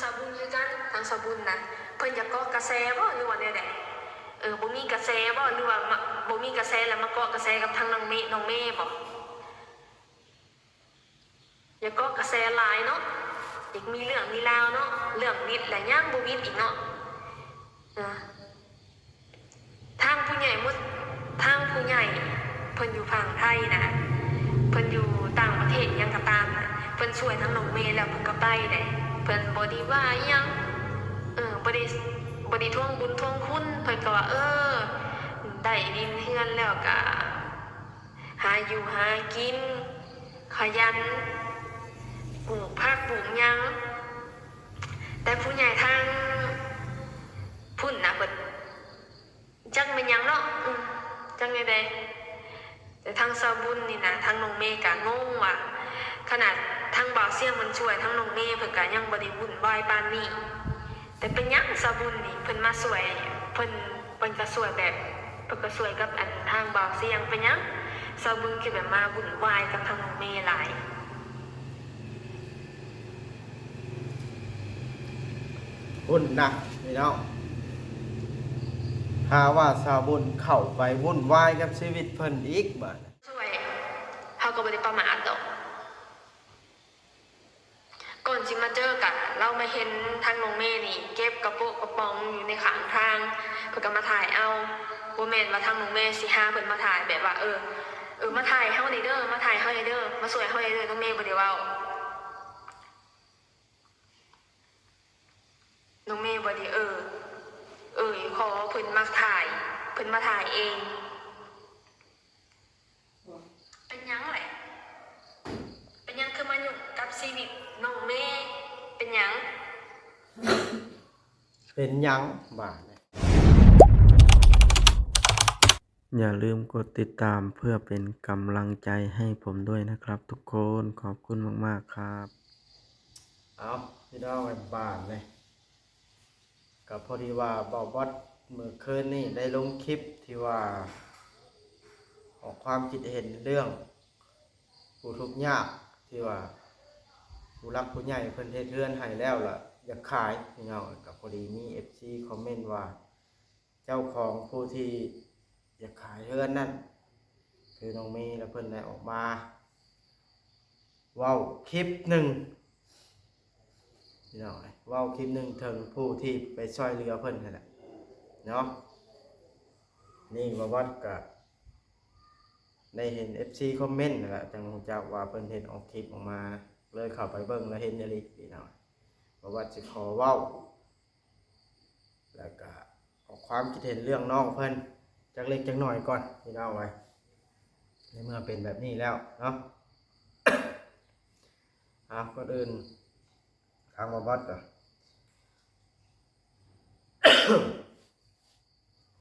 ສາວບຸນຄືກັນ ທາງສາວບຸນນະ ເພິ່ນຢາກເກາະກະແສບໍ ຫຼືວ່າແນວໃດ? ເອີ ບໍ່ມີກະແສບໍ ຫຼືວ່າມາ ບໍ່ມີກະແສແລ້ວມາເກາະກະແສກັບທາງນ້ອງເມ ນ້ອງເມບໍ? ຢາກເກາະກະແສຫຼາຍເນາະ ຢາກມີເລື່ອງມີລາວເນາະ ເລື່ອງວິດແລ້ວຍັງບໍ່ວິດອີກເນາະ ເອີ. ທາງຜູ້ໃຫຍ່ໝົດ ທາງຜູ້ໃຫຍ່ເພິ່ນຢູ່ຝັ່ງໄທນະ ເພິ່ນຢູ່ຕ່າງປະເທດຫຍັງກໍຕາມນະ ເພິ່ນຊ່ວຍທາງນ້ອງເມແລ້ວເພິ່ນກໍໄປເດ້ ເພິ່ນບໍ່ໄດ້ວ່າອີ່ຫຍັງ ເອີ ບໍ່ໄດ້ ບໍ່ໄດ້ທວງບຸນທວງຄຸນ ເພິ່ນກໍວ່າ ເອີ ໄດ້ດິນເຮືອນແລ້ວກໍຫາຢູ່ຫາກິນ ຂະຫຍັນ ປູກຜັກປູກຫຍັງ ແຕ່ຜູ້ໃຫຍ່ທາງພຸ້ນນະ ເພິ່ນ ຈັກແມ່ນຫຍັງເນາະ ອືມ ຈັກແນວໃດ ແຕ່ທາງສາວບຸນນີ້ນະ ທາງນ້ອງເມກະງົງວ່າ ຂະໜາດທາງບ່າວຊຽງເພິ່ນຊ່ວຍ ທາງນ້ອງເມເພິ່ນກະຍັງບໍ່ໄດ້ວຸ່ນວາຍປານນີ້ ແຕ່ເປັນຫຍັງສາວບຸນນີ້ເພິ່ນມາຊ່ວຍ ເພິ່ນ ເພິ່ນກະຊ່ວຍແບບ ເພິ່ນກະຊ່ວຍກັບອັນທາງບ່າວຊຽງ ເປັນຫຍັງສາວບຸນຄືແບບມາວຸ່ນວາຍກັບທາງນ້ອງເມຫຼາຍ? ພຸ້ນນະພີ່ນ້ອງ ຖ້າວ່າສາວບຸນເຂົ້າໄປວຸ່ນວາຍກັບຊີວິດເພິ່ນອີກບາດ ຊ່ວຍ ເຮົາກໍບໍ່ໄດ້ປະໝາດດອກ ກ່ອນຊິມາເຈີກະ ລາວມາເຫັນທາງນ້ອງເມນີ້ເກັບກະໂປະກະປ໋ອງຢູ່ໃນຂ້າງທາງ ເພິ່ນກໍມາຖ່າຍເອົາ ບໍ່ແມ່ນວ່າທາງນ້ອງເມຊິຫາເພິ່ນມາຖ່າຍ ແບບວ່າ ເອີ ເອີ ມາຖ່າຍເຮົາແດ່ເດີ ມາຖ່າຍເຮົາແດ່ເດີ ມາຊ່ວຍເຮົາແດ່ເດີ ນ້ອງເມບໍ່ໄດ້ເວົ້າ. ນ້ອງເມບໍ່ໄດ້ເອີ ເອີຍຂໍ ເພິ່ນມາຖ່າຍ ເພິ່ນມາຖ່າຍເອງ. ເປັນຫຍັງແຫຼະ? ເປັນຫຍັງຄືມາຫຍຸ້ງກັບຊີວິດນ້ອງເມ? ເປັນຫຍັງ? ເປັນຫຍັງບາດນີ້? ຢ່າລືມກົດຕິດຕາມເພື່ອເປັນກຳລັງໃຈໃຫ້ຜົມດ້ວຍນະຄັບທຸກຄົນ. ຂອບຄຸນມາກໆຄັບ. ເອົາ ພີ່ນ້ອງເອີຍ ບາດນີ້ ກໍພໍດີວ່າບ່າວບອດມື້ຄືນນີ້ໄດ້ລົງຄລິບທີ່ວ່າອອກຄວາມຄິດເຫັນເລື່ອງຜູ້ທຸກຍາກ ທີ່ວ່າຜູ້ຫຼັກຜູ້ໃຫຍ່ເພິ່ນເຮັດເຮືອນໃຫ້ແລ້ວ ລະຢາກຂາຍ ພີ່ນ້ອງ. ກໍພໍດີມີເອັຟຊີຄອມເມັນວ່າ ເຈົ້າຂອງຜູ້ທີ່ຢາກຂາຍເຮືອນນັ້ນ ຄືນ້ອງເມ ລະເພິ່ນໄດ້ອອກມາເວົ້າຄລິບໜຶ່ງ ພີ່ນ້ອງເອີຍ ເວົ້າຄລິບໜຶ່ງເຖິງຜູ້ທີ່ໄປຊ່ອຍເຫຼືອເພິ່ນຫັ້ນແຫຼະເນາະ. ນີ້ບ່າວບອດກະໄດ້ເຫັນເອັຟຊີຄອມເມັນຫັ້ນແຫຼະ ຈັ່ງຮູ້ຈັກວ່າເພິ່ນເຮັດອອກຄລິບອອກມານະ ເລີຍເຂົ້າໄປເບິ່ງ ລະເຫັນອີ່ຫຼີ ພີ່ນ້ອງ. ບ່າວບອດຊິຂໍເວົ້າ ແລ້ວກະອອກຄວາມຄິດເຫັນເລື່ອງນ້ອງເພິ່ນຈັກເລັກຈັກໜ້ອຍກ່ອນ ພີ່ນ້ອງເອີຍ ໃນເມື່ອເປັນແບບນີ້ແລ້ວເນາະ. ເອົາ ກ່ອນອື່ນ ທາງບ່າວບອດກໍ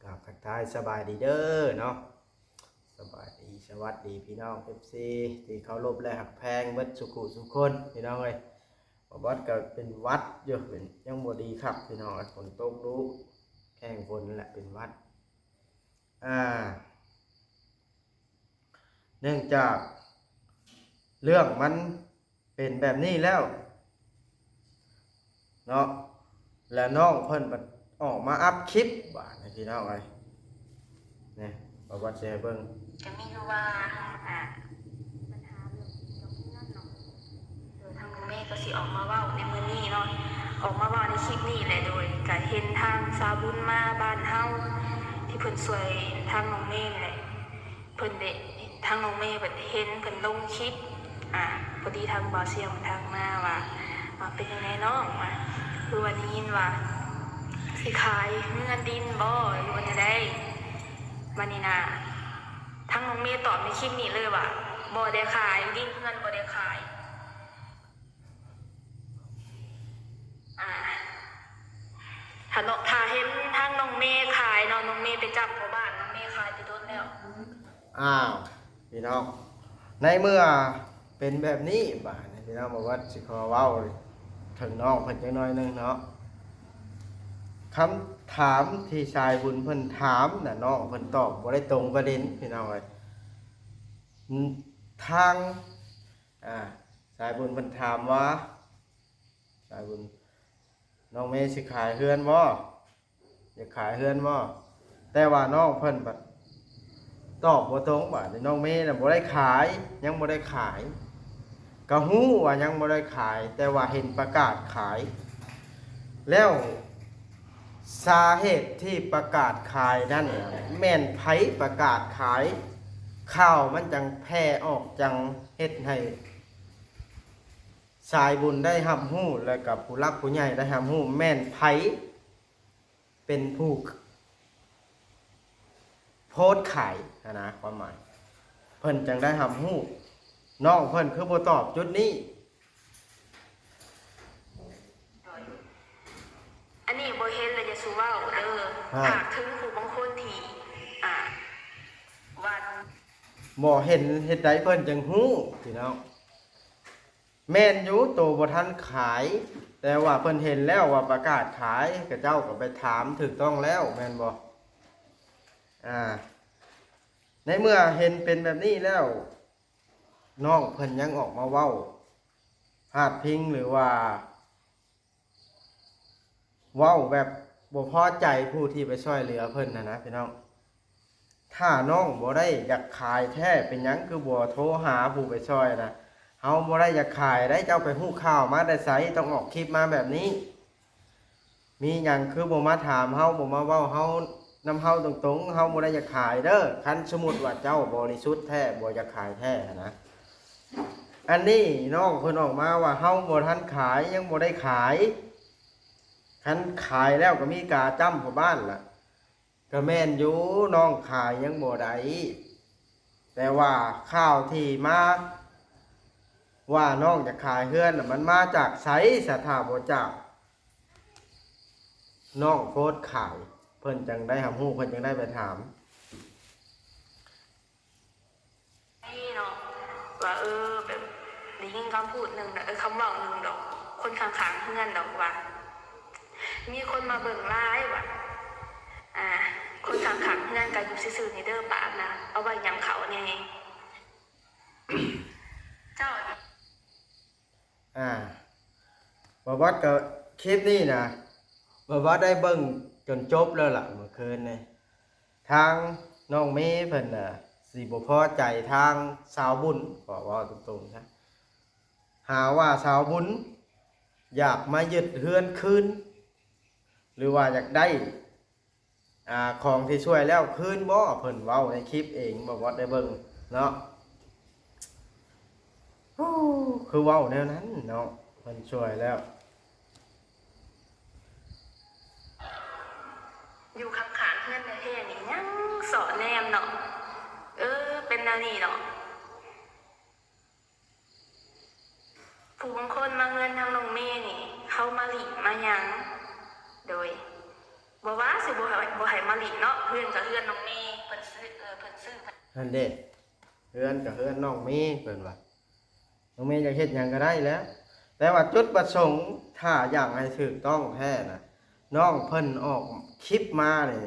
ກາບທັກທາຍສະບາຍດີເດີເນາະ ສະບາຍດີ ສະຫວັດດີພີ່ນ້ອງເອັຟຊີທີ່ເຄົາລົບ ແລະ ຮັກແພງເບິດສູ່ຜູ້ສູ່ຄົນ ພີ່ນ້ອງເອີຍ. ບ່າວບອດກໍເປັນຫວັດຢູ່ ເປັນ ຍັງບໍ່ດີຄັກພີ່ນ້ອງເອີຍ ຝົນຕົກດຸ ແຂ້ງຝົນແຫຼະ ເປັນຫວັດ ອ່າ ເນື່ອງຈາກເລື່ອງມັນເປັນແບບນີ້ແລ້ວເນາະ ແລະ ນ້ອງເພິ່ນບັດອອກມາອັບຄລິບ ບາດນີ້ ພີ່ນ້ອງເອີຍ. ນີ້ ບ່າວບອດຊິໃຫ້ເບິ່ງ ກໍມີຢູ່ວ່າ ອ່າ ບັນຫາເລື່ອງກິນກັບເຮືອນເນາະ ເອີ ທາງນ້ອງເມກໍຊິອອກມາເວົ້າໃນມື້ນີ້ເນາະ ອອກມາເວົ້າໃນຄລິບນີ້ແຫຼະ ໂດຍກໍເຫັນທາງສາວບຸນມາບ້ານເຮົາ ທີ່ເພິ່ນຊ່ວຍທາງນ້ອງເມນີ້ແຫຼະ ເພິ່ນໄດ້ ທາງນ້ອງເມເພິ່ນເຫັນເພິ່ນລົງຄລິບ ອ່າ ພໍດີທາງບ່າວຊຽງເພິ່ນທັກມາວ່າ ວ່າເປັນຈັ່ງໃດນ້ອງ ວ່າ ຄືວ່າໄດ້ຍິນວ່າຊິຂາຍເຮືອນດິນບໍ ຫຼືວ່າແນວໃດ? ບາດນີ້ນະ ທາງນ້ອງເມຕອບໃນຄລິບນີ້ເລີຍວ່າ ບໍ່ໄດ້ຂາຍ ດິນເຮືອນບໍ່ໄດ້ຂາຍ. ອ່າ ຖ້າເນາະ ຖ້າເຫັນທາງນ້ອງເມຂາຍເນາະ ນ້ອງເມໄປຈັບພໍ່ບ້ານ ນ້ອງເມຂາຍແຕ່ດົນແລ້ວ. ອ້າວ ພີ່ນ້ອງ ໃນເມື່ອເປັນແບບນີ້ ບາດນີ້ ພີ່ນ້ອງ ບ່າວບອດຊິຂໍເວົ້າເຖິງນ້ອງເພິ່ນຈັກໜ້ອຍໜຶ່ງເນາະ. ຄຳຖາມທີ່ສາຍບຸນເພິ່ນຖາມນະ ນ້ອງເພິ່ນຕອບບໍ່ໄດ້ຕົງປະເດັນ ພີ່ນ້ອງເອີຍ. ທາງ ອ່າ ສາຍບຸນເພິ່ນຖາມວ່າ ສາຍບຸນ ນ້ອງເມຊິຂາຍເຮືອນບໍ່? ຢາກຂາຍເຮືອນບໍ່? ແຕ່ວ່ານ້ອງເພິ່ນບັດຕອບບໍ່ຕົງ. ບາດນີ້ນ້ອງເມນະບໍ່ໄດ້ຂາຍ, ຍັງບໍ່ໄດ້ຂາຍ. ກໍຮູ້ວ່າຍັງບໍ່ໄດ້ຂາຍ, ແຕ່ວ່າເຫັນປະກາດຂາຍ. ແລ້ວສາເຫດທີ່ປະກາດຂາຍນັ້ນນະ ແມ່ນໃຜປະກາດຂາຍ? ຂ່າວມັນຈັ່ງແຜ່ອອກ, ຈັ່ງເຮັດໃຫ້ສາຍບຸນໄດ້ຮັບຮູ້ ແລະກໍຜູ້ຫຼັກຜູ້ໃຫຍ່ໄດ້ຮັບຮູ້. ແມ່ນໃຜ ເປັນຜູ້ໂພສຂາຍຫັ້ນນະ ຄວາມໝາຍ ເພິ່ນຈັ່ງໄດ້ຮັບຮູ້. ນ້ອງເພິ່ນຄືບໍ່ຕອບຈຸດນີ້? ໂດຍ ອັນນີ້ບໍ່ເຫັນແລ້ວຢ່າສູ່ເວົ້າເດີ. ຮະ ຝາກເຖິງຜູ້ບາງຄົນທີ່ ອ່າ ວ່າ ບໍ່ເຫັນເຮັດໃດເພິ່ນຈັ່ງຮູ້ ພີ່ນ້ອງ. ແມ່ນຢູ່ ໂຕບໍ່ທັນຂາຍ, ແຕ່ວ່າເພິ່ນເຫັນແລ້ວວ່າປະກາດຂາຍ, ເຂົາເຈົ້າກໍໄປຖາມຖືກຕ້ອງແລ້ວ ແມ່ນບໍ່? ອ່າ ໃນເມື່ອເຫັນເປັນແບບນີ້ແລ້ວ ນ້ອງເພິ່ນຍັງອອກມາເວົ້າພາດພິງ ຫຼືວ່າ ເວົ້າແບບບໍ່ພໍໃຈຜູ້ທີ່ໄປຊ່ອຍເຫຼືອເພິ່ນຫັ້ນນະ ພີ່ນ້ອງ. ຖ້ານ້ອງບໍ່ໄດ້ຢາກຂາຍແທ້ ເປັນຫຍັງຄືບໍ່ໂທຫາຜູ້ໄປຊ່ອຍນະ? ເຮົາບໍ່ໄດ້ຢາກຂາຍໃດ໋, ເຈົ້າໄປຮູ້ຂ່າວມາແຕ່ໃສ ຕ້ອງອອກຄລິບມາແບບນີ້? ມີຫຍັງຄືບໍ່ມາຖາມເຮົາ, ບໍ່ມາເວົ້າເຮົາ ນຳເຮົາຕົງໆ? ເຮົາບໍ່ໄດ້ຢາກຂາຍເດີ. ຄັນສົມມຸດວ່າເຈົ້າບໍລິສຸດແທ້ ບໍ່ຢາກຂາຍແທ້ຫັ້ນນະ, ອັນນີ້ນ້ອງເພິ່ນອອກມາວ່າເຮົາບໍ່ທັນຂາຍ, ຍັງບໍ່ໄດ້ຂາຍ. ຄັນຂາຍແລ້ວກໍມີກາຈ້ຳພໍ່ບ້ານລະ. ກໍແມ່ນຢູ່ ນ້ອງຂາຍຍັງບໍ່ໄດ້, ແຕ່ວ່າຂ່າວທີ່ມາວ່ານ້ອງຈະຂາຍເຮືອນນະ ມັນມາຈາກໃສ? ສະຖ້າບໍ່ຈາກນ້ອງໂພສຂາຍ ເພິ່ນຈັ່ງໄດ້ຮັບຮູ້, ເພິ່ນຈັ່ງໄດ້ໄປຖາມ. ນີ້ເນາະ ວ່າ ເອີ ແບບໄດ້ຍິນຄຳພູດໜຶ່ງ ເອີ ຄຳເວົ້າໜຶ່ງດອກ ຄົນຂ້າງໆເຮືອນດອກວ່າ ມີຄົນມາເບິ່ງຫຼາຍວ່າ ອ່າ ຄົນຂ້າງໆເຮືອນກໍຢູ່ຊື່ໆນີ້ເດີ ປາກນະ ເອົາໄວ້ຫຍ້ຳເຂົ້າແດ່. ເຈົ້າ ອ່າ ບ່າວບອດກໍ ຄລິບນີ້ນະ ບ່າວບອດໄດ້ເບິ່ງຈົນຈົບແລ້ວລະ ເມື່ອຄືນນີ້. ທາງນ້ອງເມເພິ່ນນະ ຊິບໍ່ພໍໃຈທາງສາວບຸນ ຂໍເວົ້າຕົງໆຊະ ຫາວ່າສາວບຸນຢາກມາຍຶດເຮືອນຄືນ ຫຼືວ່າຢາກໄດ້ ອ່າ ຂອງທີ່ຊ່ວຍແລ້ວຄືນບໍ່? ເພິ່ນເວົ້າໃນຄລິບເອງ ບ່າວບອດໄດ້ເບິ່ງເນາະ. ໂອ້ ຄືເວົ້າແນວນັ້ນເນາະ ເພິ່ນຊ່ວຍແລ້ວ. ຢູ່ຂ້າງໆເຮືອນແທ້ໆນີ້ຍັງເສາະແນມເນາະ. ເອີ ເປັນແນວນີ້ເນາະ. ຜູ້ບາງຄົນມາເຮືອນທາງນ້ອງເມນີ້ ເຮົາມາຫຼີ້ມາຫຍັງ ໂດຍ ບໍ່ວ່າຊິບໍ່ໃຫ້ ບໍ່ໃຫ້ມາຫຼີ້ເນາະ. ເຮືອນກໍເຮືອນນ້ອງເມ ເພິ່ນຊື້ ເອີ ເພິ່ນຊື້ ຫັ້ນເດ້ ເຮືອນກໍເຮືອນນ້ອງເມ ເພິ່ນວ່າ ນ້ອງເມຢາກເຮັດຫຍັງກໍໄດ້ແຫຼະ. ແຕ່ວ່າຈຸດປະສົງ ຖ້າຢາກໃຫ້ຖືກຕ້ອງແທ້ນະ ນ້ອງເພິ່ນອອກຄລິບມານີ້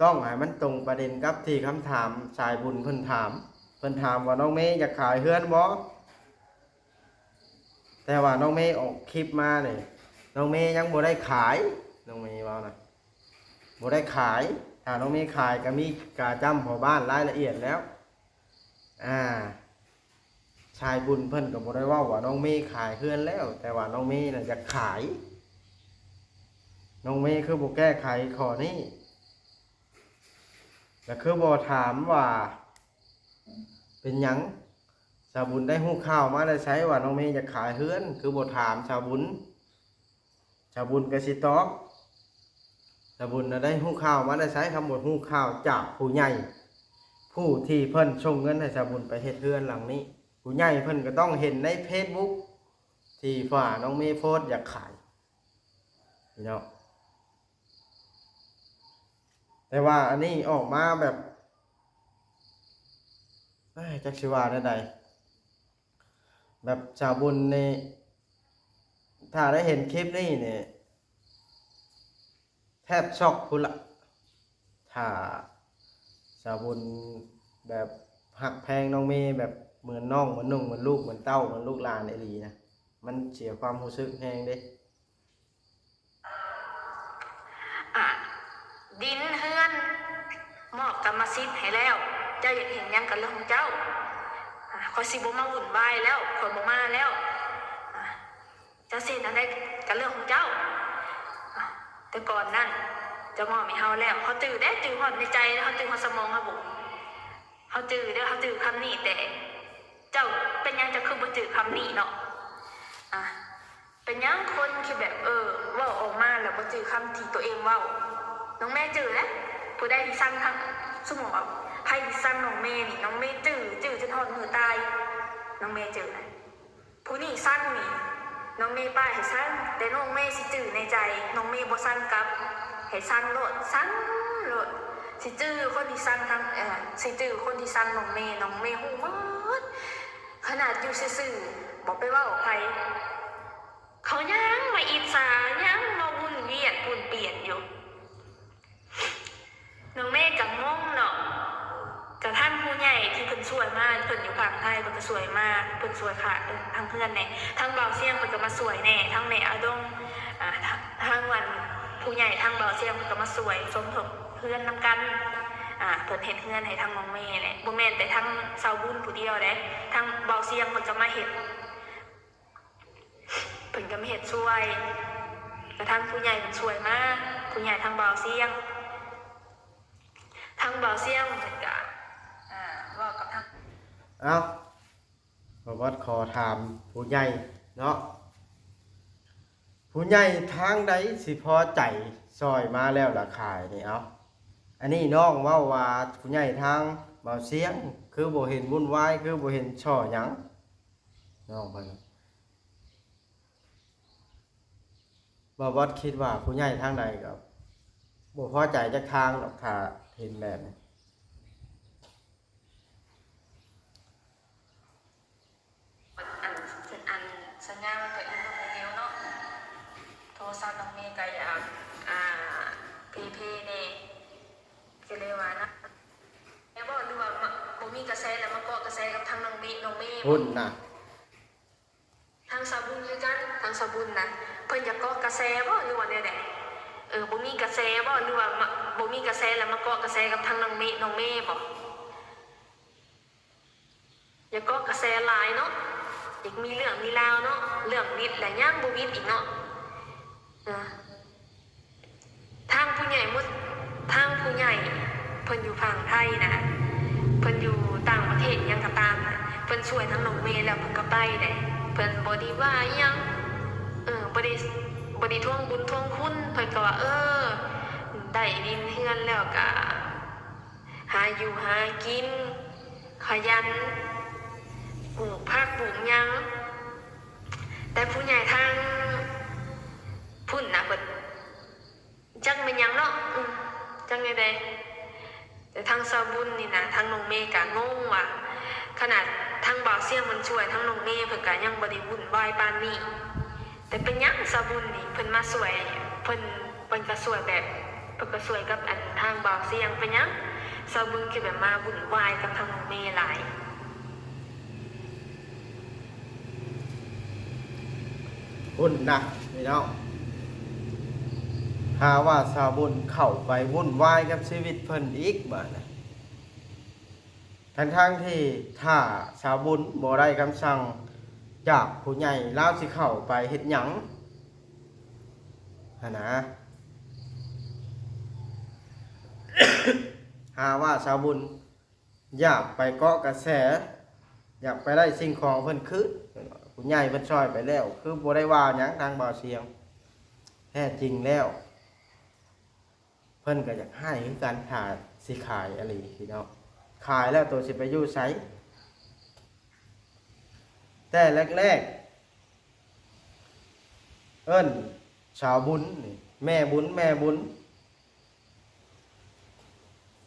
ຕ້ອງໃຫ້ມັນຕົງປະເດັນກັບທີ່ຄຳຖາມສາຍບຸນເພິ່ນຖາມ. ເພິ່ນຖາມວ່າ ນ້ອງເມຢາກຂາຍເຮືອນບໍ່? ແຕ່ວ່ານ້ອງເມອອກຄລິບມານີ້ ນ້ອງເມຍັງບໍ່ໄດ້ຂາຍ. ນ້ອງເມເວົ້ານະ ບໍ່ໄດ້ຂາຍ. ຖ້ານ້ອງເມຂາຍກໍມີກາຈ້ຳພໍ່ບ້ານລາຍລະອຽດແລ້ວ. ອ່າ ສາຍບຸນເພິ່ນກໍບໍ່ໄດ້ເວົ້າວ່ານ້ອງເມຂາຍເຮືອນແລ້ວ, ແຕ່ວ່ານ້ອງເມນະຢາກຂາຍ. ນ້ອງເມຄືບໍ່ແກ້ໄຂຂໍ້ນີ້? ລະຄືບໍ່ຖາມວ່າເປັນຫຍັງ? ສາວບຸນໄດ້ຮູ້ຂ່າວມາແຕ່ໃສວ່ານ້ອງເມຢາກຂາຍເຮືອນ? ຄືບໍ່ຖາມສາວບຸນ? ສາວບຸນກໍຊິຕອບ. ສາວບຸນນະໄດ້ຮູ້ຂ່າວມາແຕ່ໃສ ຄັນບໍ່ຮູ້ຂ່າວຈາກຜູ້ໃຫຍ່ ຜູ້ທີ່ເພິ່ນສົ່ງເງິນໃຫ້ສາວບຸນໄປເຮັດເຮືອນຫຼັງນີ້? ຜູ້ໃຫຍ່ເພິ່ນກໍຕ້ອງເຫັນໃນເຟສບຸກທີ່ວ່ານ້ອງເມໂພສຢາກຂາຍເນາະ. ແຕ່ວ່າອັນນີ້ອອກມາແບບ ເອີຍ ຈັກຊິວ່າແນວໃດ? ແບບສາວບຸນນີ້ ຖ້າໄດ້ເຫັນຄລິບນີ້ນີ້ ແທບຊັອກພຸ້ນລະ. ຖ້າສາວບຸນແບບຮັກແພງນ້ອງເມ ແບບເໝືອນນ້ອງ ເໝືອນໜຸ່ງ ເໝືອນລູກ ເໝືອນເຕົ້າ ເໝືອນລູກຫຼານອີ່ຫຼີນະ ມັນເສຍຄວາມຮູ້ສຶກແຮງເດ້. ດິນເຮືອນ ມອບກຳມະສິດໃຫ້ແລ້ວ ເຈົ້າຢາກເຮັດຫຍັງກໍເລື່ອງຂອງເຈົ້າ ອາ ຂ້ອຍຊິບໍ່ມາວຸ່ນວາຍແລ້ວ ຂ້ອຍບໍ່ມາແລ້ວ ອາ ເຈົ້າຊິເຮັດແນວໃດກໍເລື່ອງຂອງເຈົ້າ ອາ ແຕ່ກ່ອນນັ້ນເຈົ້າມອບໃຫ້ເຮົາແລ້ວ ເຮົາຈື່ເດ້ ຈື່ຮອດໃນໃຈ ເຮົາຈື່ຮອດສະໝອງເຮົາພຸ້ນ ເຮົາຈື່ເດ້ ເຮົາຈື່ຄຳນີ້ແຕ່ ເຈົ້າ ເປັນຫຍັງເຈົ້າຄືບໍ່ຈື່ຄຳນີ້ເນາະ ອາ ເປັນຫຍັງຄົນຄືແບບ ເອີ ເວົ້າອອກມາແລ້ວບໍ່ຈື່ຄຳທີ່ຕົວເອງເວົ້າ? ນ້ອງເມຈື່ແຫຼະ ຜູ້ໃດທີ່ຊັງທັງ ສົມມຸດວ່າໃຜທີ່ຊັງນ້ອງເມນີ້ ນ້ອງເມຈື່ ຈື່ຈົນຮອດມື້ຕາຍ ນ້ອງເມຈື່ແຫຼະ ຜູ້ນີ້ຊັງນີ້ ນ້ອງເມປ້າຍໃຫ້ຊັງ ແຕ່ນ້ອງເມຊິຈື່ໃນໃຈ ນ້ອງເມບໍ່ຊັງກັບ ໃຫ້ຊັງໂລດ ຊັງໂລດ ຊິຈື່ຄົນທີ່ຊັງທັງ ເອີ ຊິຈື່ຄົນທີ່ຊັງນ້ອງເມ ນ້ອງເມຮູ້ໝົດ ຂະໜາດຢູ່ຊື່ໆ ບໍ່ໄປເວົ້າໃຜ ເຂົາຍັງມາອິດສາ ຍັງມາວຸ່ນວຽນປຸ້ນປ່ຽນຢູ່ ນ້ອງເມກໍງົງເນາະ ກະທັງຜູ້ໃຫຍ່ທີ່ເພິ່ນຊ່ວຍມາ ເພິ່ນຢູ່ຝັ່ງໄທ ເພິ່ນກໍຊ່ວຍມາ ເພິ່ນຊ່ວຍຄ່າ ເອີ ທາງເຮືອນແດ່ ທາງບ່າວຊຽງເພິ່ນກໍມາຊ່ວຍແດ່ ທາງແມ່ອາດົງ ອາ ທາງ ທາງອັນຜູ້ໃຫຍ່ທາງບ່າວຊຽງເພິ່ນກໍມາຊ່ວຍສົມທົບເຮືອນນຳກັນ ອາ ເພິ່ນເຮັດເຮືອນໃຫ້ທາງນ້ອງເມແຫຼະ ບໍ່ແມ່ນແຕ່ທາງສາວບຸນຜູ້ດຽວເດ້ ທາງບ່າວຊຽງເພິ່ນກໍມາເຮັດ ເພິ່ນກໍມາເຮັດຊ່ວຍ ກະທັງຜູ້ໃຫຍ່ເພິ່ນຊ່ວຍມາ ຜູ້ໃຫຍ່ທາງບ່າວຊຽງ ທາງບ່າວຊຽງເພິ່ນກະ ອາ ເວົ້າກັບທາງ ເອົ້າ ບ່າວບອດຂໍຖາມຜູ້ໃຫຍ່ເນາະ ຜູ້ໃຫຍ່ທາງໃດຊິພໍໃຈຊ່ອຍມາແລ້ວລະຂາຍນີ້ ເອົ້າ ອັນນີ້ນ້ອງເວົ້າວ່າຜູ້ໃຫຍ່ທາງບ່າວຊຽງ ຄືບໍ່ເຫັນວຸ່ນວາຍ ຄືບໍ່ເຫັນສໍ້ຫຍັງ ນ້ອງເພິ່ນ ບ່າວບອດຄິດວ່າຜູ້ໃຫຍ່ທາງໃດກໍບໍ່ພໍໃຈຈັກທາງດອກ ຖ້າເຫັນແບບນີ້ ອັນ ອັນສັນຍາມັນກໍອີ່ຫົວແລ້ວເນາະ ໂທລະສັບນ້ອງເມກໍຢາກ ອ່າ ເພໆແດ່ ກໍເລີຍວ່ານະ ແມ່ນບໍ່ ຫຼືວ່າມາ ບໍ່ມີກະແສແລ້ວມາເກາະກະແສກັບທາງນ້ອງເມ ນ້ອງເມ ພຸ້ນນະ ທາງສາວບຸນຄືກັນ ທາງສາວບຸນນະ ເພິ່ນຢາກເກາະກະແສບໍ່ ຫຼືວ່າແນວໃດ? ເອີ ບໍ່ມີກະແສບໍ່ ຫຼືວ່າມາ ບໍ່ມີກະແສແລ້ວມາເກາະກະແສກັບທາງນ້ອງເມ ນ້ອງເມບໍ່? ຢາກເກາະກະແສຫຼາຍເນາະ ຢາກມີເລື່ອງມີລາວເນາະ ເລື່ອງວິດແລ້ວຍັງບໍ່ວິດອີກເນາະ ເອີ. ທາງຜູ້ໃຫຍ່ໝົດ ທາງຜູ້ໃຫຍ່ເພິ່ນຢູ່ຝັ່ງໄທນະ ເພິ່ນຢູ່ຕ່າງປະເທດຫຍັງກໍຕາມນະ ເພິ່ນຊ່ວຍທາງນ້ອງເມແລ້ວເພິ່ນກໍໄປເດ້ ເພິ່ນບໍ່ໄດ້ວ່າອີ່ຫຍັງ ເອີ ບໍ່ໄດ້ ບໍ່ໄດ້ທວງບຸນທວງຄຸນ ເພິ່ນກໍວ່າ ເອີ ໄດ້ດິນເຮືອນແລ້ວກໍຫາຢູ່ຫາກິນ ຂະຫຍັນ ປູກຜັກປູກຫຍັງ ແຕ່ຜູ້ໃຫຍ່ທາງພຸ້ນນະ ເພິ່ນ ຈັກແມ່ນຫຍັງເນາະ ອືມ ຈັກແນວໃດ ແຕ່ທາງສາວບຸນນີ້ນະ ທາງນ້ອງເມກະງົງວ່າ ຂະໜາດທາງບ່າວຊຽງເພິ່ນຊ່ວຍ ທາງນ້ອງເມເພິ່ນກະຍັງບໍ່ໄດ້ວຸ່ນວາຍປານນີ້ ແຕ່ເປັນຫຍັງສາວບຸນນີ້ເພິ່ນມາຊ່ວຍ ເພິ່ນ ເພິ່ນກະຊ່ວຍແບບ ເພິ່ນກະຊ່ວຍກັບ ອັນ ທາງບ່າວຊຽງ ເປັນຫຍັງສາວບຸນຄືແບບມາວຸ່ນວາຍກັບທາງນ້ອງເມຫຼາຍ? ພຸ້ນນະພີ່ນ້ອງ ຫາວ່າສາວບຸນເຂົ້າໄປວຸ່ນວາຍກັບຊີວິດເພິ່ນອີກບາດນີ້ ທັງໆທີ່ຖ້າສາວບຸນບໍ່ໄດ້ຄຳສັ່ງຈາກຜູ້ໃຫຍ່ ລາວຊິເຂົ້າໄປເຮັດຫຍັງຫັ້ນນະ ຫາວ່າສາວບຸນ ຢາກໄປເກາະກະແສ ຢາກໄປໄດ້ສິ່ງຂອງເພິ່ນຄືນ ເພິ່ນວ່າ ຜູ້ໃຫຍ່ເພິ່ນຊ່ອຍໄປແລ້ວ ຄືບໍ່ໄດ້ວ່າຫຍັງທາງບ່າວຊຽງ ແທ້ຈິງແລ້ວ ເພິ່ນກໍຢາກໄຫ້ຄືກັນ ຖ້າຊິຂາຍອີ່ຫຼີພີ່ນ້ອງ ຂາຍແລ້ວໂຕຊິໄປຢູ່ໃສ? ແຕ່ແລກໆ ເອີ້ນສາວບຸນນີ້ ແມ່ບຸນ ແມ່ບຸນ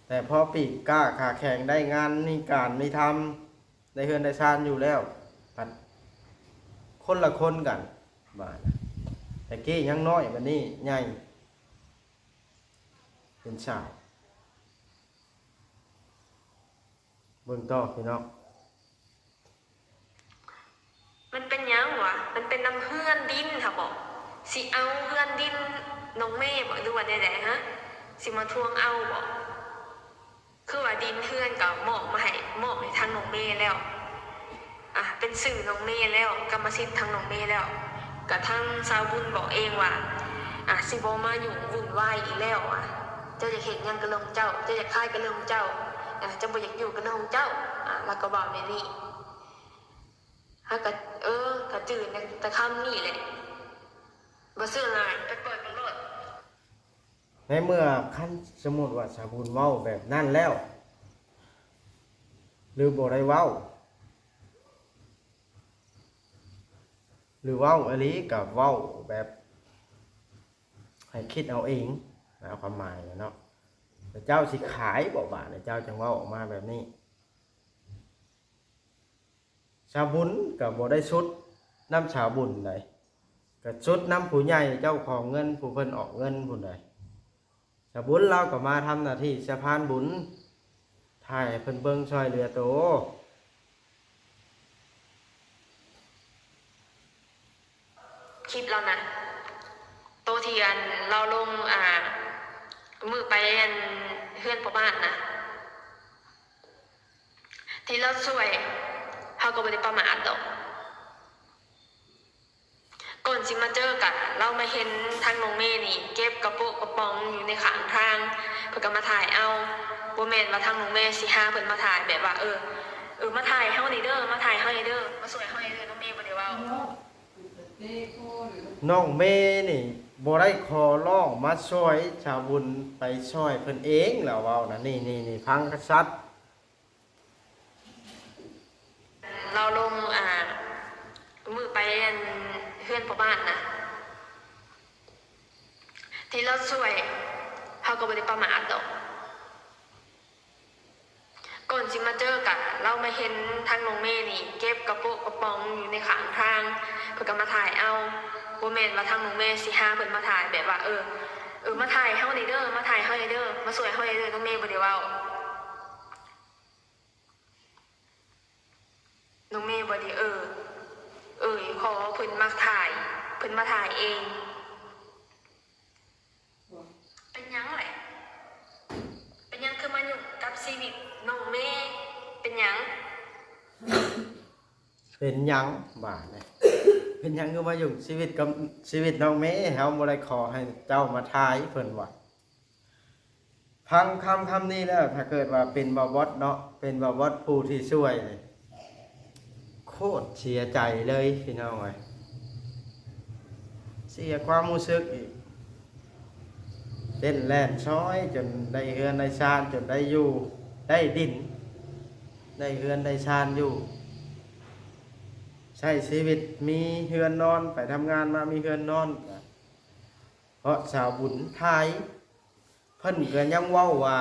ແຕ່ພໍປີກກ້າຂາແຂງ ໄດ້ງານມີການມີທຳ ໄດ້ເຮືອນໄດ້ຊານຢູ່ແລ້ວ ພັດຄົນລະຄົນກັນບາດ ແຕ່ກີ້ຍັງນ້ອຍ ບາດນີ້ໃຫຍ່ເປັນສາວ. ເບິ່ງຕໍ່ພີ່ນ້ອງ ມັນເປັນຫຍັງຫວາ? ມັນເປັນນຳເຮືອນດິນຫັ້ນບໍ? ຊິເອົາເຮືອນດິນນ້ອງເມບໍ ຫຼືວ່າແນວໃດຫະ? ຊິມາທວງເອົາບໍ? ຄືວ່າດິນເຮືອນກໍມອບມາໃຫ້ ມອບໃຫ້ທາງນ້ອງເມແລ້ວ ອ່ະ ເປັນຊື່ນ້ອງເມແລ້ວ ກຳມະສິດທາງນ້ອງເມແລ້ວ ກໍທາງຊາວບຸນບອກເອງວ່າ ອ່ະ ຊິບໍ່ມາຫຍຸ້ງວຸ່ນວາຍອີກແລ້ວ ອ່ະ ເຈົ້າຢາກເຮັດຫຍັງກໍເລື່ອງຂອງເຈົ້າ ເຈົ້າຢາກຂາຍກໍເລື່ອງຂອງເຈົ້າ ອ່ະ ເຈົ້າບໍ່ຢາກຢູ່ກໍເລື່ອງຂອງເຈົ້າ ອ່ະ ລາວກໍເວົ້າແນວນີ້ ເຮົາກໍ ເອີ ກໍຈື່ແຕ່ຄຳນີ້ແຫຼະ ບໍ່ເຊື່ອຫຼາຍ ໄປປ່ອຍມັນໂລດ. ໃນເມື່ອຄັນສົມມຸດວ່າສາວບຸນເວົ້າແບບນັ້ນແລ້ວ ຫຼືບໍ່ໄດ້ເວົ້າ ຫຼືເວົ້າອີ່ຫຼີກໍເວົ້າແບບໃຫ້ຄິດເອົາເອງນະ ຄວາມໝາຍນະເນາະ ແລ້ວເຈົ້າຊິຂາຍບໍ່ບາດນີ້ ເຈົ້າຈັ່ງເວົ້າອອກມາແບບນີ້? ຊາວບຸນກໍບໍ່ໄດ້ສຸດນຳຊາວບຸນໃດ ກໍສຸດນຳຜູ້ໃຫຍ່ເຈົ້າຂອງເງິນ ຜູ້ເພິ່ນອອກເງິນພຸ້ນໃດ. ຊາວບຸນລາວກໍມາທຳໜ້າທີ່ສະພານບຸນ ຖ່າຍໃຫ້ເພິ່ນເບິ່ງຊ່ອຍເຫຼືອໂຕ. ຄລິບລາວນະ ໂຕທີ່ອັນລາວລົງ ອ່າ ມື້ໄປອັນເຮືອນພໍ່ບ້ານນະ ທີ່ລາວຊ່ວຍ ເຮົາກໍບໍ່ໄດ້ປະໝາດດອກ. ກ່ອນຊິມາເຈີກັນ ລາວມາເຫັນທາງນ້ອງເມນີ້ເກັບກະໂປະກະປ໋ອງຢູ່ໃນຂ້າງທາງ ເພິ່ນກໍມາຖ່າຍເອົາ. ບໍ່ແມ່ນວ່າທາງນ້ອງເມຊິຫາເພິ່ນມາຖ່າຍ ແບບວ່າ ເອີ ເອີ ມາຖ່າຍເຮົາແດ່ເດີ ມາຖ່າຍເຮົາແດ່ເດີ ມາຊ່ວຍເຮົາແດ່ເດີ ນ້ອງເມບໍ່ໄດ້ເວົ້າ. ນ້ອງເມນີ້ບໍ່ໄດ້ຂໍຮ້ອງມາຊ່ອຍຊາວບຸນ ໄປຊ່ອຍເພິ່ນເອງ ລາວເວົ້ານະ ນີ້ໆໆ ຟັງຄັດໆ. ລາວລົງ ອ່າ ມື້ໄປອັນເຮືອນພໍ່ບ້ານນະ ທີ່ລາວຊ່ວຍ ເຮົາກໍບໍ່ໄດ້ປະໝາດດອກ. ກ່ອນຊິມາເຈີກັນ ລາວມາເຫັນທາງນ້ອງເມນີ້ເກັບກະໂປະກະປ໋ອງຢູ່ໃນຂ້າງທາງ ເພິ່ນກໍມາຖ່າຍເອົາ. ບໍ່ແມ່ນວ່າທາງນ້ອງເມຊິຫາເພິ່ນມາຖ່າຍ ແບບວ່າ ເອີ ເອີ ມາຖ່າຍເຮົາແດ່ເດີ ມາຖ່າຍເຮົາແດ່ເດີ ມາຊ່ວຍເຮົາແດ່ເດີ ນ້ອງເມບໍ່ໄດ້ເວົ້າ. ນ້ອງເມບໍ່ໄດ້ເອີ ເອີຍ ຂໍເພິ່ນມາຖ່າຍ ເພິ່ນມາຖ່າຍເອງ. ເປັນຫຍັງແຫຼະ? ເປັນຫຍັງຄືມາຫຍຸ້ງກັບຊີວິດນ້ອງເມ? ເປັນຫຍັງ? ເປັນຫຍັງບາດນີ້? ເປັນຫຍັງຄືມາຫຍຸ້ງຊີວິດກັບຊີວິດນ້ອງເມ? ເຮົາບໍ່ໄດ້ຂໍໃຫ້ເຈົ້າມາຖ່າຍເພິ່ນວ່າ. ຟັງຄຳຄຳນີ້ແລ້ວ ຖ້າເກີດວ່າເປັນບ່າວບອດເນາະ ເປັນບ່າວບອດຜູ້ທີ່ຊ່ວຍນີ້ ໂຄດເສຍໃຈເລີຍພີ່ນ້ອງເອີຍ ເສຍຄວາມຮູ້ສຶກອີກ ເຕັ້ນແລ່ນຊ່ອຍຈົນໄດ້ເຮືອນໄດ້ຊານ ຈົນໄດ້ຢູ່ໄດ້ດິນ ໄດ້ເຮືອນໄດ້ຊານຢູ່ ໃຊ້ຊີວິດມີເຮືອນນອນ ໄປທຳງານມາມີເຮືອນນອນ ເພາະສາວບຸນຖ່າຍ ເພິ່ນກໍຍັງເວົ້າວ່າ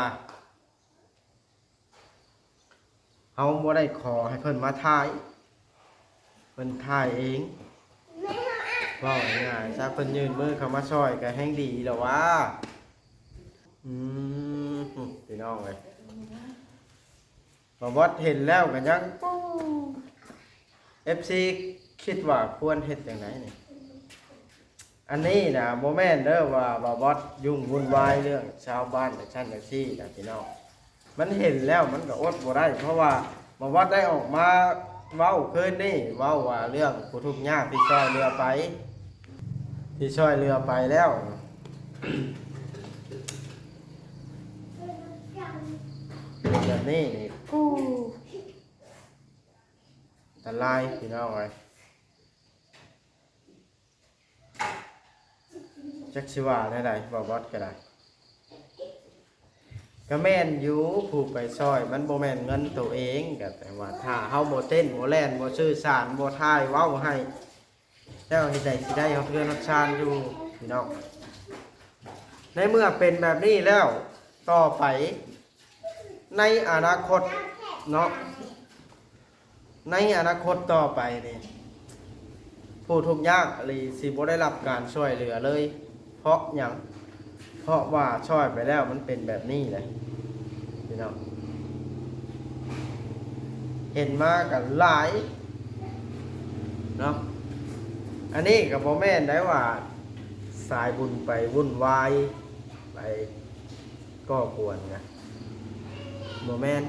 ເຮົາບໍ່ໄດ້ຂໍໃຫ້ເພິ່ນມາຖ່າຍ ເພິ່ນຖ່າຍເອງ ເວົ້າງ່າຍໆຊະ ເພິ່ນຍື່ນມືເຂົ້າມາຊ່ອຍກໍແຮ່ງດີແລ້ວຫວາ. ອືມ ພີ່ນ້ອງເອີຍ ບ່າວບອດເຫັນແລ້ວກໍຍັງ ເອັຟຊີຄິດວ່າຄວນເຮັດຈັ່ງໃດນີ້? ອັນນີ້ນະ ບໍ່ແມ່ນເດີວ່າບ່າວບອດຫຍຸ້ງວຸ່ນວາຍເລື່ອງຊາວບ້ານຈັ່ງຊັ້ນຈັ່ງຊີ້ນະພີ່ນ້ອງ ມັນເຫັນແລ້ວມັນກໍອົດບໍ່ໄດ້ ເພາະວ່າບ່າວບອດໄດ້ອອກມາເວົ້າຄືນນີ້ ເວົ້າວ່າເລື່ອງຜູ້ທຸກຍາກທີ່ຊ່ອຍເຫຼືອໄປ ທີ່ຊ່ອຍເຫຼືອໄປແລ້ວ ແບບນີ້ນີ້ ອັນຕະລາຍພີ່ນ້ອງເອີຍ ຈັກຊິວ່າແນວໃດ ບ່າວບອດກໍໄດ້ ກໍແມ່ນຢູ່ ຜູ້ໄປຊ່ອຍມັນບໍ່ແມ່ນເງິນໂຕເອງ ກໍແຕ່ວ່າຖ້າເຮົາບໍ່ເຕັ້ນ ບໍ່ແລ່ນ ບໍ່ສື່ສານ ບໍ່ຖ່າຍເວົ້າໃຫ້ ແລ້ວເຮັດໃດຊິໄດ້ຮອດເຮືອນຮອດຊານຢູ່ພີ່ນ້ອງ. ໃນເມື່ອເປັນແບບນີ້ແລ້ວ ຕໍ່ໄປໃນອະນາຄົດເນາະ ໃນອະນາຄົດຕໍ່ໄປນີ້ ຜູ້ທຸກຍາກອີ່ຫຼີຊິບໍ່ໄດ້ຮັບການຊ່ວຍເຫຼືອເລີຍ. ເພາະຫຍັງ? ເພາະວ່າຊ່ອຍໄປແລ້ວມັນເປັນແບບນີ້ແຫຼະພີ່ນ້ອງ ເຫັນມາກັນຫຼາຍເນາະ. ອັນນີ້ກໍບໍ່ແມ່ນໄດ້ວ່າສາຍບຸນໄປວຸ່ນວາຍ ໄປ ກໍ່ກວນນະ ບໍ່ແມ່ນ.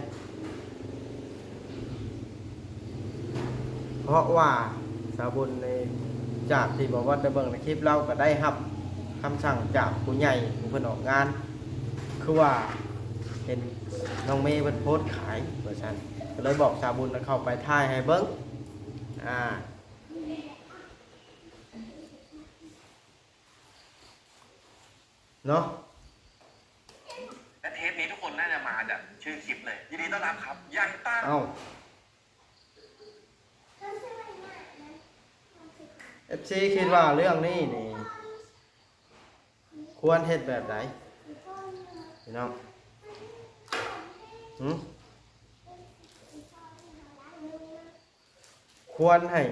ເພາະວ່າສາວບຸນນີ້ ຈາກທີ່ບ່າວວັດໄດ້ເບິ່ງໃນຄລິບ ລາວກໍໄດ້ຮັບຄຳສັ່ງຈາກຜູ້ໃຫຍ່ ຜູ້ເພິ່ນອອກງານ ຄືວ່າເຫັນນ້ອງເມເພິ່ນໂພສຂາຍວ່າຊັ້ນ ກໍເລີຍບອກສາວບຸນເຂົ້າໄປຖ່າຍໃຫ້ເບິ່ງ ອ່າ ເນາະ. ແລະເທບນີ້ທຸກຄົນໜ້າຈະມາຈາກຊື່ຄລິບເລີຍ. ຍິນດີຕ້ອນຮັບຄັບ ຢ່າງຕາມ ເອົ້າ ເອັຟຊີຄິດວ່າເລື່ອງນີ້ນີ້ ຄວນເຮັດແບບໃດ ພີ່ນ້ອງ? ຫື? ຄວນໃຫ້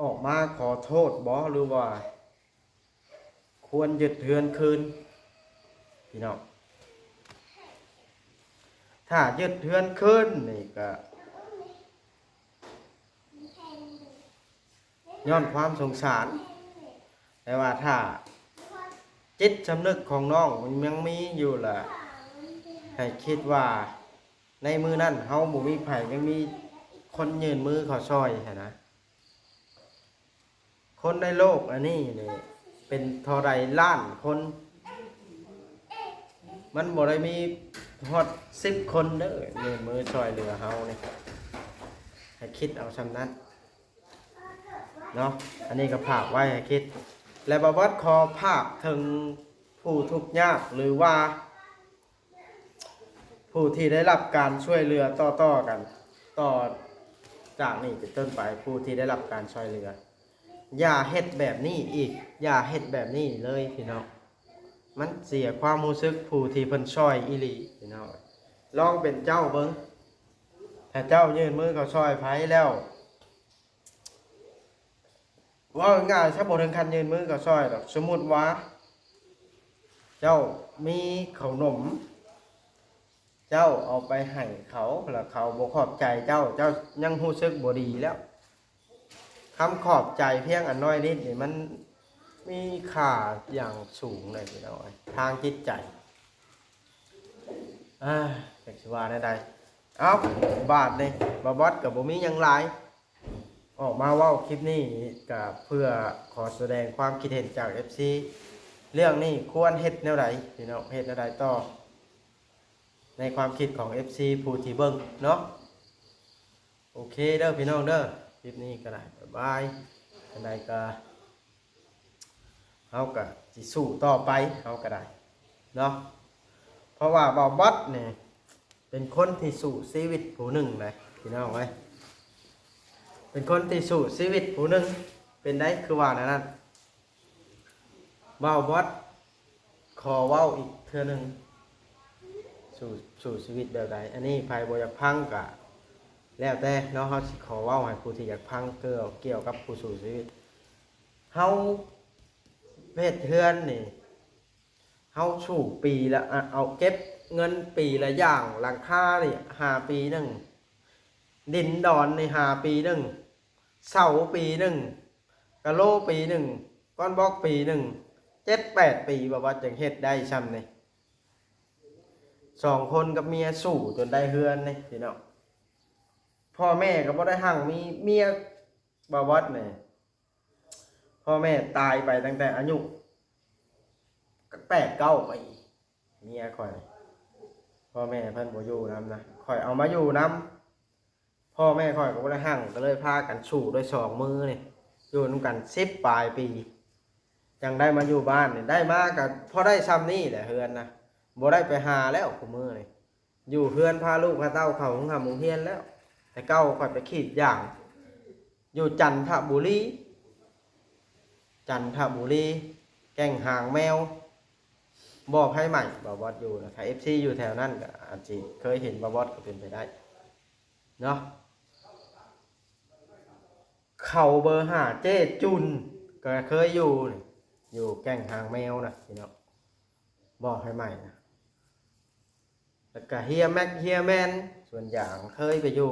ອອກມາຂໍໂທດບໍ ຫຼືວ່າຄວນຍຶດເຮືອນຄືນ ພີ່ນ້ອງ? ຖ້າຍຶດເຮືອນຄືນນີ້ກະຍ້ອນຄວາມສົງສານ, ແຕ່ວ່າຖ້າຈິດສຳນຶກຂອງນ້ອງມັນຍັງມີຢູ່ລະ ໃຫ້ຄິດວ່າໃນມື້ນັ້ນເຮົາບໍ່ມີໃຜ ຍັງມີຄົນຍື່ນມືເຂົ້າຊ່ອຍຫັ້ນນະ. ຄົນໃນໂລກອັນນີ້ນີ້ເປັນເທົ່າໃດລ້ານຄົນ ມັນບໍ່ໄດ້ມີຮອດສິບຄົນເດີ້ ຍື່ນມືຊ່ອຍເຫຼືອເຮົານີ້ ໃຫ້ຄິດເອົາຊ່ຳນັ້ນເນາະ. ອັນນີ້ກໍຝາກໄວ້ໃຫ້ຄິດ ແລະ ບ່າວວັດຂໍຝາກເຖິງຜູ້ທຸກຍາກ ຫຼືວ່າ ຜູ້ທີ່ໄດ້ຮັບການຊ່ວຍເຫຼືອຕໍ່ໆກັນ ຕໍ່ຈາກນີ້ເປັນຕົ້ນໄປ ຜູ້ທີ່ໄດ້ຮັບການຊ່ວຍເຫຼືອ ຢ່າເຮັດແບບນີ້ອີກ ຢ່າເຮັດແບບນີ້ເລີຍພີ່ນ້ອງ. ມັນເສຍຄວາມຮູ້ສຶກຜູ້ທີ່ເພິ່ນຊ່ອຍອີ່ຫຼີພີ່ນ້ອງ. ລອງເປັນເຈົ້າເບິ່ງ ຖ້າເຈົ້າຍື່ນມືເຂົ້າຊ່ອຍໃຜແລ້ວ ເວົ້າງ່າຍໆຊະ ບໍ່ເຖິງຂັ້ນຍື່ນມືເຂົ້າຊ່ອຍດອກ. ສົມມຸດວ່າເຈົ້າມີເຂົ້າໜົມ ເຈົ້າເອົາໄປໃຫ້ເຂົາ ແລ້ວເຂົາບໍ່ຂອບໃຈເຈົ້າ ເຈົ້າຍັງຮູ້ສຶກບໍ່ດີແລ້ວ. ຄຳຂອບໃຈພຽງອັນນ້ອຍນິດນີ້ ມັນມີຄ່າຢ່າງສູງເລີຍພີ່ນ້ອງເອີຍ ທາງຈິດໃຈ. ອ່າ ຈັກຊິວ່າແນວໃດ. ເອົ້າ ບາດນີ້ບ່າວວັດກໍບໍ່ມີຫຍັງຫຼາຍ ອອກມາເວົ້າຄລິບນີ້ກະເພື່ອຂໍສະແດງຄວາມຄິດເຫັນຈາກເອັຟຊີ ເລື່ອງນີ້ຄວນເຮັດແນວໃດພີ່ນ້ອງ ເຮັດແນວໃດຕໍ່ ໃນຄວາມຄິດຂອງເອັຟຊີຜູ້ທີ່ເບິ່ງເນາະ. ໂອເຄເດີ້ພີ່ນ້ອງເດີ້ ຄລິບນີ້ກໍໄດ້ ບາຍບາຍ. ຈັ່ງໃດກໍ ເຮົາກໍຊິສູ້ຕໍ່ໄປ ເຮົາກໍໄດ້ເນາະ ເພາະວ່າບ່າວວັດນີ້ເປັນຄົນທີ່ສູ້ຊີວິດຜູ້ໜຶ່ງເດ້ພີ່ນ້ອງເອີຍ ເປັນຄົນທີ່ສູ້ຊີວິດຜູ້ໜຶ່ງ. ເປັນໃດຄືວ່າແນວນັ້ນ? ບ່າວວັດຂໍເວົ້າອີກເທື່ອໜຶ່ງ ສູ້ ສູ້ຊີວິດແບບໃດ? ອັນນີ້ໃຜບໍ່ຢາກຟັງກໍແລ້ວແຕ່ເນາະ ເຮົາຊິຂໍເວົ້າໃຫ້ຜູ້ທີ່ຢາກຟັງ ກ່ຽວ ກ່ຽວກັບຜູ້ສູ້ຊີວິດ. ເຮົາເຮັດເຮືອນນີ້ ເຮົາສູ້ປີລະ ອະ ເອົາເກັບເງິນປີລະຢ່າງ ຫຼັງຄານີ້ຫ້າປີໜຶ່ງ ດິນດອນນີ້ຫ້າປີໜຶ່ງ ເສົາປີໜຶ່ງ ກະໂລປີໜຶ່ງ ກ້ອນບລັອກປີໜຶ່ງ ເຈັດແປດປີ ບ່າວວັດຈັ່ງເຮັດໄດ້ຊ່ຳນີ້. ສອງຄົນກັບເມຍສູ້ຈົນໄດ້ເຮືອນນີ້ພີ່ນ້ອງ. ພໍ່ແມ່ກໍບໍ່ໄດ້ຮັ່ງມີ ເມຍບ່າວວັດນີ້ ພໍ່ແມ່ຕາຍໄປຕັ້ງແຕ່ອາຍຸແປດເກົ້າປີ ເມຍຂ້ອຍ ພໍ່ແມ່ເພິ່ນບໍ່ຢູ່ນຳນະ ຂ້ອຍເອົາມາຢູ່ນຳ. ພໍ່ແມ່ຂ້ອຍກໍບໍ່ໄດ້ຮັ່ງ ກໍເລີຍພາກັນສູ້ດ້ວຍສອງມືນີ້ ຢູ່ນຳກັນສິບປາຍປີ ຈັ່ງໄດ້ມາຢູ່ບ້ານນີ້. ໄດ້ມາກໍພໍໄດ້ຊ່ຳນີ້ແຫຼະເຮືອນນະ ບໍ່ໄດ້ໄປຫາແລ້ວ ຄູ່ມື້ນີ້ຢູ່ເຮືອນ ພາລູກພາເຕົ້າເຂົ້າໂຮງຮ່ຳໂຮງຮຽນແລ້ວ. ແຕ່ເກົ່າຂ້ອຍໄປກຣີດຢາງຢູ່ຈັນທະບູລີ ຈັນທະບູລີ ແກ້ງຫາງແມວ ບໍ່ໄຟໄໝ້ ບ່າວວັດຢູ່ນະ. ຖ້າເອັຟຊີຢູ່ແຖວນັ້ນກໍອາດຊິເຄີຍເຫັນບ່າວວັດກໍເປັນໄປໄດ້ເນາະ. ເຂົ້າເບີຫ້າ ເຈ້ຈຸນກໍເຄີຍຢູ່ນີ້ ຢູ່ແກ້ງຫາງແມວນະພີ່ນ້ອງ ບໍ່ໄຟໄໝ້ນະ. ແລ້ວກະເຮຍແມັກ ເຮຍແມນ ສວນຢາງ ເຄີຍໄປຢູ່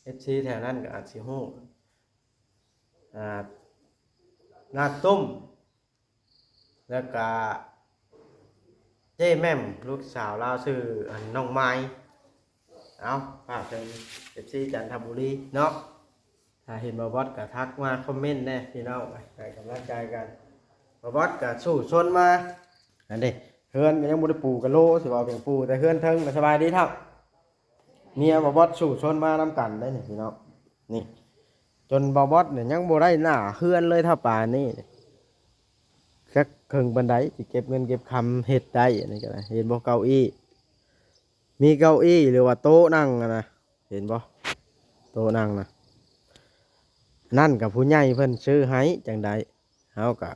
ເອັຟຊີແຖວນັ້ນກໍອາດຊິຮູ້ ອ່າ ນາຕຸ້ມ ແລ້ວກະ ເຈ້ແໝ້ມ ລູກສາວລາວຊື່ ອັນ ນ້ອງມາຍ. ເອົາ ຝາກເຖິງເອັຟຊີຈັນທະບູລີເນາະ. ຖ້າເຫັນບ່າວບອດກໍທັກມາຄອມເມັນແດ່ພີ່ນ້ອງ ໃຫ້ກຳລັງໃຈກັນ. ບ່າວບອດກໍສູ້ຊົນມາ. ອັນນີ້ເຮືອນກໍຍັງບໍ່ໄດ້ປູກະໂລ ຊິເວົ້າເຖິງປູ ແຕ່ເຮືອນເທິງກໍສະບາຍດີເຖົ້າ. ເມຍບ່າວບອດສູ້ຊົນມານຳກັນໄດ໋ນີ້ພີ່ນ້ອງ. ນີ້ ຈົນບ່າວບອດນີ້ຍັງບໍ່ໄດ້ໜ້າເຮືອນເລີຍ ຖ້າປານນີ້ ຈັກເຄິ່ງປານໃດ ຊິເກັບເງິນເກັບຄຳເຮັດໄດ້. ອັນນີ້ກໍໄດ້ ເຫັນບໍ່ ເກົ້າອີ້ ມີເກົ້າອີ້ ຫຼືວ່າໂຕະນັ່ງຫັ້ນນະ ເຫັນບໍ່ ໂຕະນັ່ງນະ ນັ້ນກໍຜູ້ໃຫຍ່ເພິ່ນຊື້ໃຫ້ຈັ່ງໃດ. ເຮົາກະ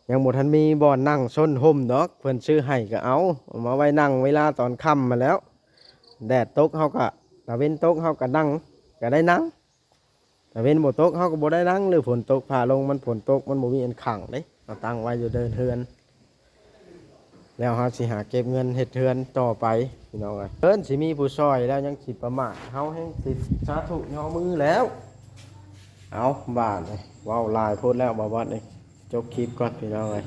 ຍັງບໍ່ທັນມີບ່ອນນັ່ງຊົນຮົ່ມດອກ ເພິ່ນຊື້ໃຫ້ກະເອົາ ເອົາມາໄວ້ນັ່ງເວລາຕອນຄ່ຳຫັ້ນແຫຼ້ວ. ແດດຕົກເຮົາກະ ຕາເວັນຕົກເຮົາກະນັ່ງ ກະໄດ້ນັ່ງ. ຕາເວັນບໍ່ຕົກເຮົາກໍບໍ່ໄດ້ນັ່ງ ຫຼືຝົນຕົກຟ້າລົງ ມັນຝົນຕົກມັນບໍ່ມີອັນຂັງເດ້. ເຮົາຕັ້ງໄວ້ຢູ່ເດີ່ນເຮືອນ ແລ້ວເຮົາຊິຫາເກັບເງິນເຮັດເຮືອນຕໍ່ໄປພີ່ນ້ອງເອີຍ. ເພິ່ນຊິມີຜູ້ຊ່ອຍແລ້ວ ຍັງຊິປະໝາດ ເຮົາແຮ່ງຊິສາທຸຍໍມືແລ້ວ. ເອົາ ບາດນີ້ເວົ້າຫຼາຍໂພດແລ້ວ ບ່າວບອດນີ້ ຈົບຄລິບກ່ອນພີ່ນ້ອງເອີຍ.